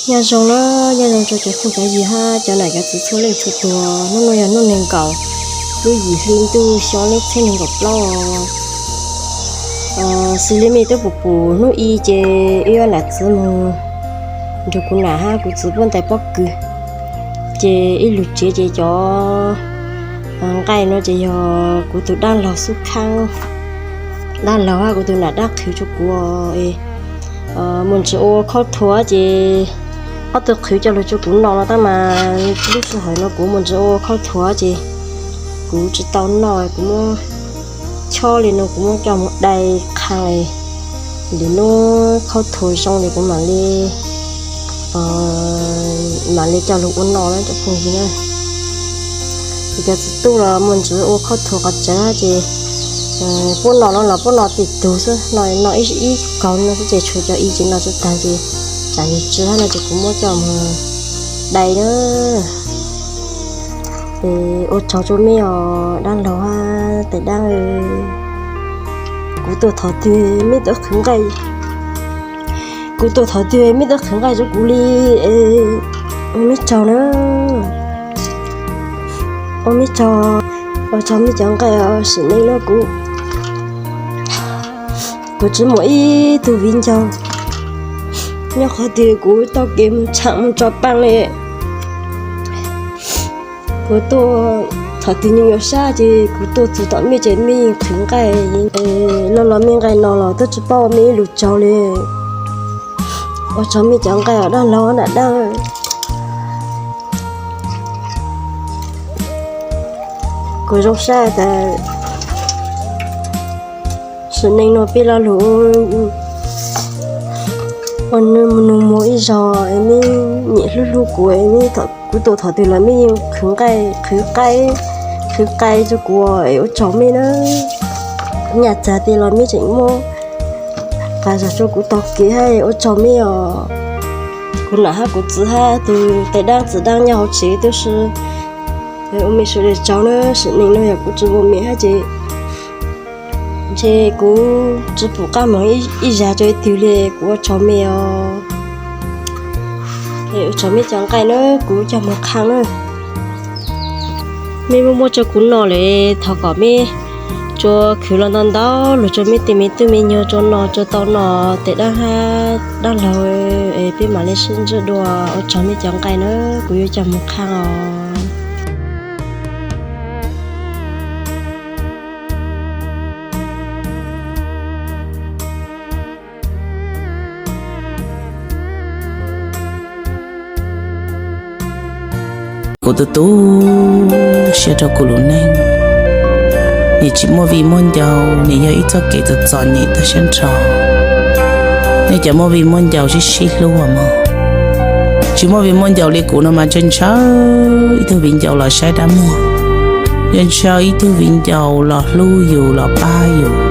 Nyob zoo na, nyob zoo rau cov phooj cov ywg hab cov nam cov txiv txhua leej txhua tus. Hnub no yog hnub nees nkaum lub yim hli ntuj xyoo ob txhiab nees nkaum plaub. Xws li mej twb pum pum hnub i ces wb ob nam txiv mus nrug kuv nam hab kuv txiv puab ntais pob kws. Ces ib lug tsev ces cov nqaij no ces yog kuv tus dab laug xub khaab, dab laug hab kuv tus nam dab qhwv rua kuv. Mus ntsis ua khaub thuas ces ob tug qhwv coj lug rua kuv noj no tab mas lub sij hawm no kuv mus ntsis ua khaub thuas ces kuv tsi tau noj, kuv muab chob li no kuv muab coj mus dai qhee, lwm nub khaub thuas zoo li kuv mam li, mam li coj lug ua noj na cov phooj ywg na. Ces cov txiv tub los mus ntsis ua khaub thuas qhov tsev ces puab noj no los puab noj tib tug xwb, noj ib kaug no xwb ces tshuav cov i ces noj tsi taag ces tsam nws tsi hab no ces kuv muab coj mus dai na. Ua tsaug rua mej os dab laug hab tais dab. Kuv tuaj thaum twg mej tuaj qhwv nqaij, kuv tuaj thaum twg mej tuaj qhwv nqaij rua kuv li. Ua mej tsaug na, ua mej tsaug, ua tsaug mej cov nqaij. Sim neej no kuv, kuv tsi muaj ib tug viv ncaus, nyob qhov twg kuv taug kev mus tshaam mus tso paaj li. Kuv tuaj thaum twg nyuas nyuas sab ces kuv tuaj txug tom mej ces mej yeej qhwv nqaij, loj los mej nqaij no los twb tsi paub ua mej ib lus tsaug li. Ua tsaug mej cov nqaij os dab laug nam dab. Kuv zoo sab tas sim neej no peb lo lus ua nub nug muag ib zaug es mej nyiam hlub hlub kuv, kuv tuaj thaum twg los mej yeej qhwv nqaij, qhwv qaib, qhwv qaib rua kuv es ua tsaug mej na. Nyaj txag tias los mej tseem muab qas zog rua kuv taug kev hab ua tsaug mej os. Kuv nam hab kuv txiv hab tug tais dab txiv dab nyob hauv tsev tub si, ua mej sawv daws tsaug na. Sim neej no yog kuv tsi ua mej hab ces ntshe kuv tsi pum qab moog ib zag rua ib tug li. Kuv ua tsaug mej os. Ua tsaug mej cov nqaij na, kuv coj moog qhee na. Mej muab muab rua kuv noj lawm, thov kom mej tsuas khwv los ntau ntau lug rua mej tej me tub me nyuam tsuas noj tsuas tau noj tes dawb hab dawb laug, es peb mam li sib ntsib dua. Ua tsaug mej cov nqaij na, kuv yuav coj moog qhee os. Kuv tu tu siab rau kuv lub neej. Nws tsis muaj viv muaj ncaus, nws yog ib txoj kev txom txom nyem tag siab nrho. Nej cov muaj viv muaj ncaus sib sib hlub mog. Tsis muaj viv muaj ncaus li kuv no mas ntshaw ntshaw ib tug viv ncaus los saib dab muag, ntshaw ntshaw ib tug viv ncaus los hlub yus los pab yus.